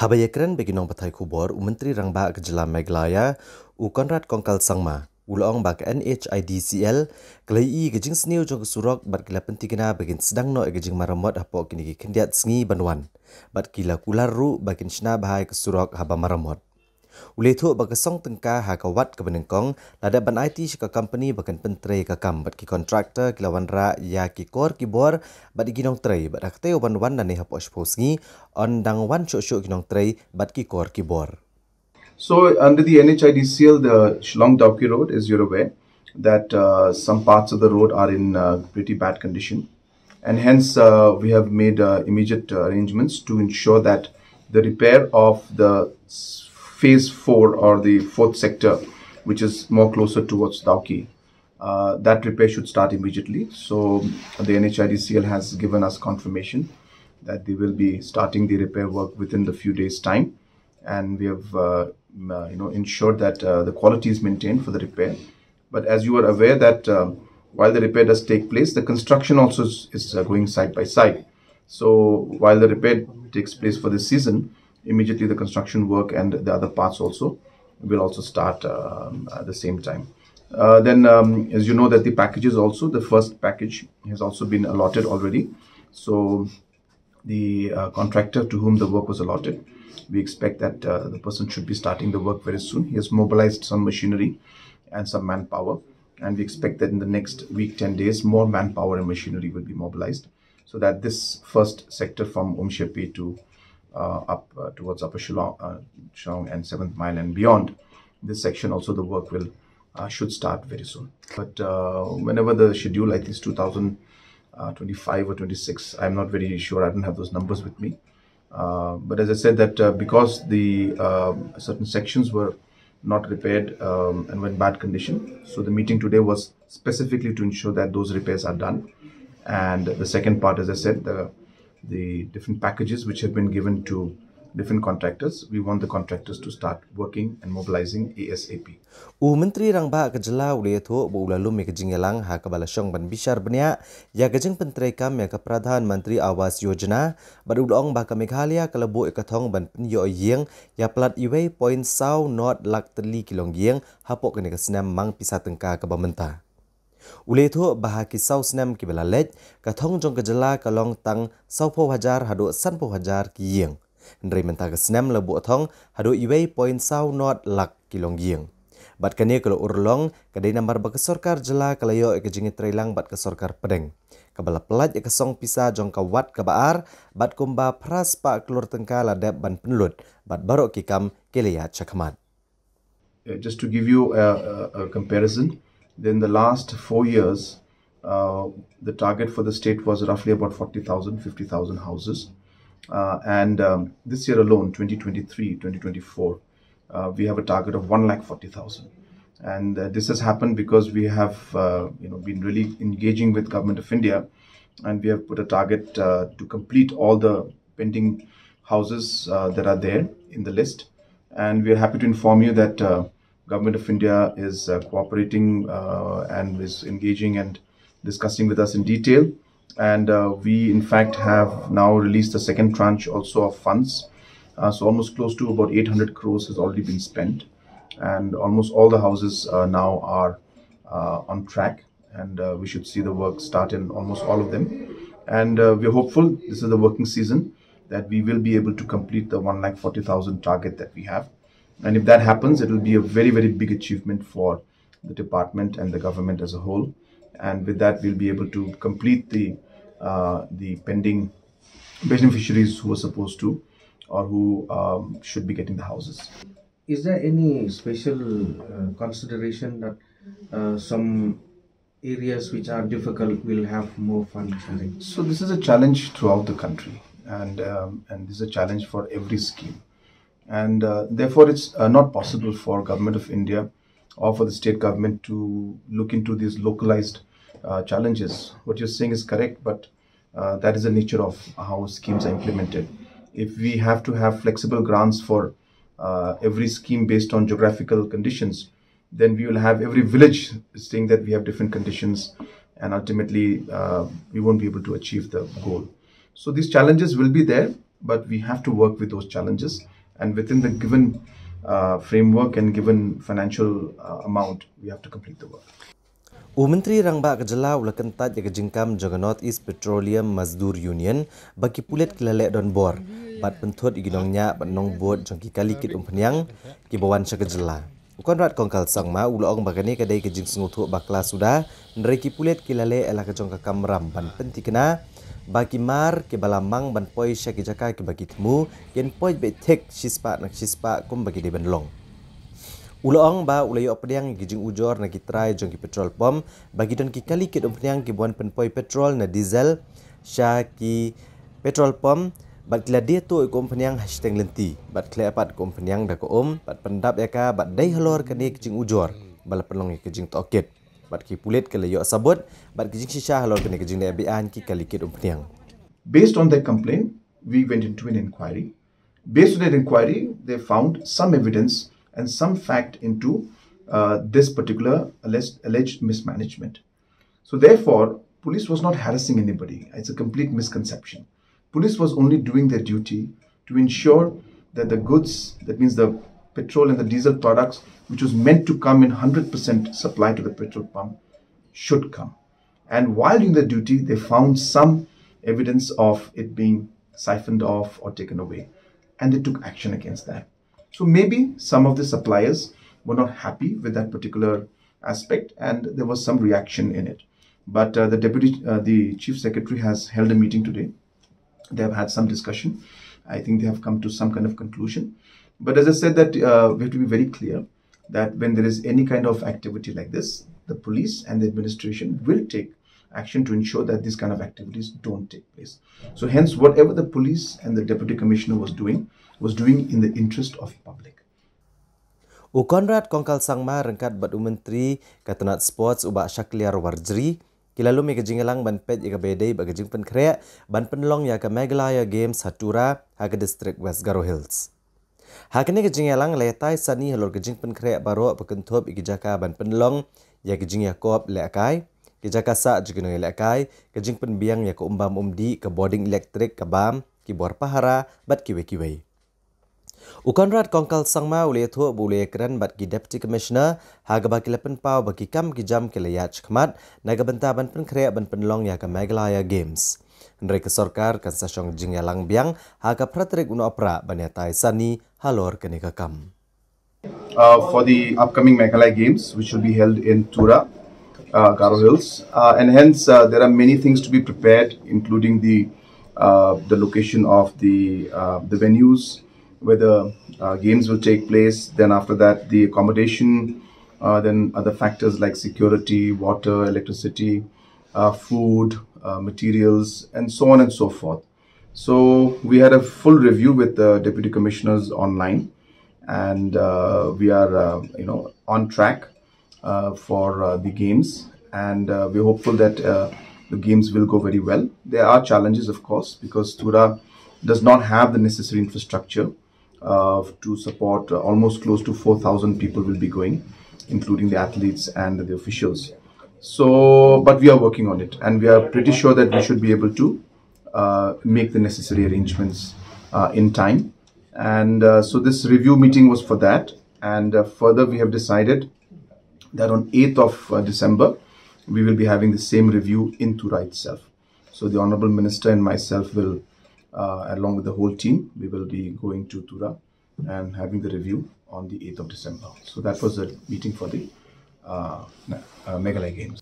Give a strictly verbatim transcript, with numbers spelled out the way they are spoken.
Haba ïakren bad ki nongpathai khubor, u Myntri Rangbah ka jylla Meghalaya, u Conrad Kongkal Sangma, u la ong ba ka N H I D C L ka la ïohi ka jingsniew jong ka surok bad ka la pyntikna ba kin sdang noh ïa ka jingmaramot hapoh kine ki khyndiat sngi ban wan. Bad ki la kular ruh ba kin shna bha ïa ka surok haba maramot. U la ïathuh ba ka song tyngka ha ka wat kaba nyngkong la dep ban aiti sha ka company ba kan pyntrei ka kam, bad ki contractor ki la wanrah ïa ki kor ki bor bad ïa ki nongtrei, bad ha katei u ban wan nangne hapoh shiphew sngi yn dang wan shuh shuh ki nongtrei bad ki kor ki bor. So under the N H I D C L, the Shillong Dawki Road, as you're aware, that uh, some parts of the road are in uh, pretty bad condition. And hence, uh, we have made uh, immediate uh, arrangements to ensure that the repair of the s- phase four or the fourth sector, which is more closer towards Dawki, uh, that repair should start immediately. So the N H I D C L has given us confirmation that they will be starting the repair work within the few days' time. And we have uh, m- uh, you know ensured that uh, the quality is maintained for the repair. But as you are aware that uh, while the repair does take place, the construction also is, is uh, going side by side. So while the repair takes place for this season, immediately the construction work and the other parts also will also start um, at the same time. Uh, then, um, as you know, that the packages also, the first package has also been allotted already. So the uh, contractor to whom the work was allotted, we expect that uh, the person should be starting the work very soon. He has mobilized some machinery and some manpower, and we expect that in the next week, ten days, more manpower and machinery will be mobilized, so that this first sector from Umshepi to uh, up uh, towards Upper Shillong, uh, Shillong and Seventh Mile and beyond, this section also the work will uh, should start very soon. But uh, whenever the schedule, I think it's two thousand twenty-five or twenty-six, I'm not very sure. I don't have those numbers with me. Uh, but as I said, that uh, because the uh, certain sections were not repaired um, and were in bad condition, so the meeting today was specifically to ensure that those repairs are done. And the second part, as I said, the the different packages which have been given to different contractors, we want the contractors to start working and mobilizing ASAP. U Myntri Rangbah ka jylla u la ïathuh ba u la lum ïa ka jingïalang ha kaba la shong ban bishar bniah ïa ka jingpyntreikam ïa ka Pradhan Mantri Awas Yojana, bad u la ong ba ka Meghalaya ka la buh ïa ka thong ban pynïoh ïing ïa palat uwei point saw nod lak tylli ki longïing hapoh kane ka snem mang pisa tyngka kaba mynta. U la ïathuh ba ha ki saw snem kiba la leit, ka thong jong ka jylla ka long tang sawphew hajar haduh sanphew hajar ki ïing. Hynrei mynta ka snem la buh thong haduh uwei point saw nod lak ki longïing. Bad kane ka la urlong ka dei namar ba ka sorkar jylla ka la ïoh ïa ka jingïatreilang bad ka sorkar pdeng, kaba la pyllait ïa ka song pisa jong ka wat kaba ar, bad kumba phra spah klur tyngka la dep ban pynlut, bad baroh ki kam ki la ïaid shakhmat. Uh, just to give you a, a, a comparison, then the last four years, uh, the target for the state was roughly about forty thousand, fifty thousand houses. Uh, and um, this year alone, twenty twenty-three, twenty twenty-four, uh, we have a target of one lakh forty thousand. And uh, this has happened because we have uh, you know, been really engaging with Government of India, and we have put a target uh, to complete all the pending houses uh, that are there in the list. And we are happy to inform you that uh, Government of India is uh, cooperating uh, and is engaging and discussing with us in detail. And uh, we, in fact, have now released the second tranche also of funds. Uh, so almost close to about eight hundred crores has already been spent. And almost all the houses uh, now are uh, on track. And uh, we should see the work start in almost all of them. And uh, we're hopeful, this is the working season, that we will be able to complete the one lakh forty thousand target that we have. And if that happens, it will be a very, very big achievement for the department and the government as a whole. And with that, we'll be able to complete the uh, the pending beneficiaries who are supposed to or who um, should be getting the houses. Is there any special uh, consideration that uh, some areas which are difficult will have more funds? So this is a challenge throughout the country, and um, and this is a challenge for every scheme, and uh, therefore it's uh, not possible for Government of India or for the state government to look into these localized uh, challenges. What you're saying is correct, but uh, that is the nature of how schemes are implemented. If we have to have flexible grants for uh, every scheme based on geographical conditions, then we will have every village saying that we have different conditions, and ultimately uh, we won't be able to achieve the goal. So these challenges will be there, but we have to work with those challenges. And within the given uh, framework and given financial uh, amount, we have to complete the work. U Myntri Rangbah ka jylla u la kyntait ïa ka jingkam jong ka North East Petroleum Mazdoor Union ba ki pulit ki la leh donbor bad pynthut ïa ki nongñiah bad nongbud jong ki kali kit umphniang kiba wan sha ka jylla. U Conrad Kongkal Sangma u la ong ba kane ka dei ka jingsngewthuh bakla suda, hynrei ki pulit ki la leh ïa la ka jong ka kamram ban pynthikna ba ki mar kiba la mang ban poi sha ki jaka kiba ki thmu kin poi beit thik shispah na shispah kumba ki dei ban long. U la ong ba u la ïoh pdiang ïa ki jingujor na ki trai jong ki petrol pump ba ki don ki kali kit umphniang kiba wan pynpoi petrol na diesel sha ki petrol pump bad ki la die tuh ïa ka umphniang ha shiteng lynti bad khleh pat ka umphniang da ka um bad pyndap ïa ka bad dei halor kane ka jingujor ba la pynlong ïa ka jingtohkit bad ki pulit ki la ïoh sabut bad ka jingshisha halor kane ka jingleh beaiñ ki kali kit umphniang. Based on their complaint, we went into an inquiry. Based on that inquiry, they found some evidence and some fact into uh, this particular alleged, alleged mismanagement. So therefore, police was not harassing anybody. It's a complete misconception. Police was only doing their duty to ensure that the goods, that means the petrol and the diesel products, which was meant to come in one hundred percent supply to the petrol pump, should come. And while doing the duty, they found some evidence of it being siphoned off or taken away. And they took action against that. So maybe some of the suppliers were not happy with that particular aspect, and there was some reaction in it. But uh, the deputy, uh, the chief secretary has held a meeting today. They have had some discussion. I think they have come to some kind of conclusion. But as I said, that uh, we have to be very clear that when there is any kind of activity like this, the police and the administration will take action to ensure that these kind of activities don't take place. So hence, whatever the police and the deputy commissioner was doing, was doing in the interest of public. U Conrad Kongkal Sangma ryngkat bad u Myntri ka tnat Sports u Bah Shakliar Warjri ki la lum ïa ka jingïalang ban peit ïa kaba ïadei bad ka jingpynkhreh ban pynlong ïa ka Meghalaya Games ha Tura ha ka district West Garo Hills. Ha kane ka jingïalang la ïatai sani halor ka jingpynkhreh baroh ba kynthup ïa ki jaka ban pynlong ïa ka jingïakop lehkai, ki jaka sah jong ki nongïalehkai, ka jingpynbiang ïa ka umbam umdih, ka bording elektrik, ka bam, ki bor pahara bad kiwei kiwei. U Conrad Kongkal Sangma u la ïathuh ba u la ïakren bad ki Deputy Commissioner ha kaba ki la pynpaw ba ki kam ki jam ki la ïaid shakhmat na ka bynta ban pynkhreh ban pynlong ïa ka Meghalaya Games. Hynrei ka sorkar kan sa shong jingïalang biang ha ka phra tarik u Nohprah ban ïatai sani halor kane ka kam. Uh, for the upcoming Meghalaya Games, which will be held in Tura, uh, Garo Hills, uh, and hence uh, there are many things to be prepared, including the uh, the location of the uh, the venues where the uh, games will take place. Then after that, the accommodation. Uh, then other factors like security, water, electricity, uh, food, uh, materials, and so on and so forth. So we had a full review with the deputy commissioners online, and uh, we are, uh, you know, on track uh, for uh, the games, and uh, we're hopeful that uh, the games will go very well. There are challenges, of course, because Tura does not have the necessary infrastructure uh, to support uh, almost close to four thousand people will be going, including the athletes and the officials. So, but we are working on it, and we are pretty sure that we should be able to uh, make the necessary arrangements uh, in time. And uh, so, this review meeting was for that. And uh, further, we have decided that on eighth of uh, December, we will be having the same review in Tura itself. So, the Honorable Minister and myself will, uh, along with the whole team, we will be going to Tura and having the review on the eighth of December. So, that was the meeting for the uh, uh, Meghalaya Games.